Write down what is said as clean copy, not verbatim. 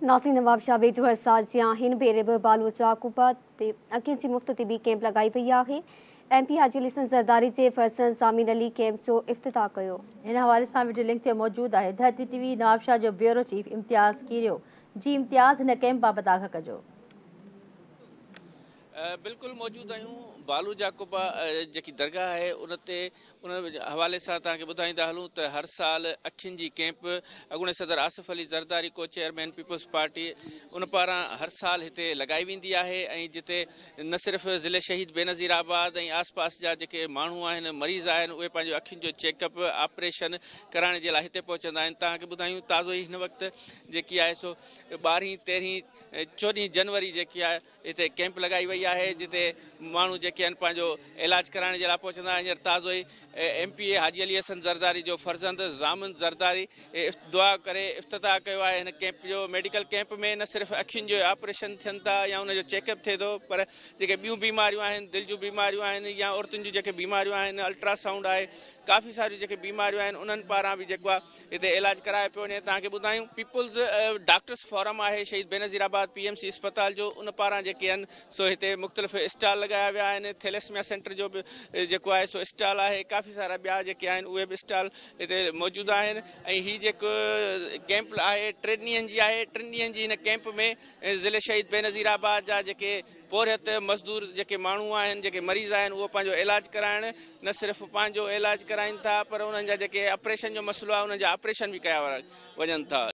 नाज़रीन नवाबशाह वेझो हर साल जियां हिन भेरे बि बालू जाकुबा ते अखियुनि जी मुफ़्त तिबी कैंप लॻाई वई आहे। एमपी हाजी अली हसन ज़रदारी जे फर्ज़ंद ज़ामिन अली कैंप जो इफ्तिताह कयो। इन हवाले सां वीडियो लिंक ते मौजूद आहे धरती टीवी नवाबशाह जो ब्यूरो चीफ इम्तियाज़ कीरियो। जी इम्तियाज़, हिन कैंप बाबति आगाह कजो। बिल्कुलु मौजूदु आहियूं बालू जाकुबा जेकी दरगाह आहे उन ते, उन हवाले सां तव्हांखे ॿुधाईंदा हलूं त हर साल अखियुनि जी कैंप अॻूणे सदर आसिफ अली ज़रदारी को चेयरमैन पीपल्स पार्टी उन पारां हर साल हिते लॻाई वेंदी आहे। ऐं जिते न सिर्फ़ ज़िले शहीद बेनज़ीराबाद ऐं आसपास जा जेके माण्हू आहिनि, मरीज़ आहिनि, उहे पंहिंजो अखियुनि जो चेकअप ऑपरेशन कराइण जे लाइ हिते पहुचंदा आहिनि। तव्हांखे ॿुधायूं ताज़ो ई हिन वक़्तु जेकी आहे सो 12, 13, 14 जनवरी जेकी आहे हिते कैंप लॻाई वई आहे, जिते माण्हू जेके आहिनि पंहिंजो इलाज कराइण जे लाइ पहुचंदा आहिनि। हींअर ताज़ो ई एमपीए हाजी अली हसन ज़रदारी जो फर्ज़ंद ज़ामिन ज़रदारी दुआ करे इफ्तिताह कयो आहे हिन कैंप जो। मेडिकल कैंप में न सिर्फ़ अखियुनि जो ऑपरेशन थियनि था या उनजो चेकअप थिए थो, पर जेके ॿियूं बीमारियूं आहिनि, दिलि जूं बीमारियूं आहिनि या औरतुनि जूं जेके बीमारियूं आहिनि, अल्ट्रासाउंड आहे, काफ़ी सारियूं जेके बीमारियूं आहिनि उन्हनि पारां बि जेको आहे हिते इलाज करायो पियो वञे। तव्हांखे ॿुधायूं पीपल्स डॉक्टर्स फॉरम आहे शहीद बेनज़ीराबाद पीएमसी अस्पताल जो, उन पारां जेके आहिनि सो हिते मुख़्तलिफ़ स्टॉल लॻाया विया आहिनि। थैलेसमिया सेंटर जो बि जेको आहे सो स्टॉल आहे, काफ़ी सारा ॿिया जेके आहिनि उहे बि स्टॉल हिते मौजूदु आहिनि। ऐं हीउ जेको कैंप आहे 3 ॾींहनि जी आहे। 3 ॾींहनि जी हिन कैंप में ज़िले शहीद बेनज़ीराबाद जा जेके पोरियत मज़दूर जेके माण्हू आहिनि, जेके मरीज़ आहिनि, उहो पंहिंजो इलाज कराइण न सिर्फ़ पंहिंजो इलाज कराइनि था, पर उन्हनि जा जेके ऑपरेशन जो मसइलो आहे उन्हनि जा ऑपरेशन बि कया वञनि था।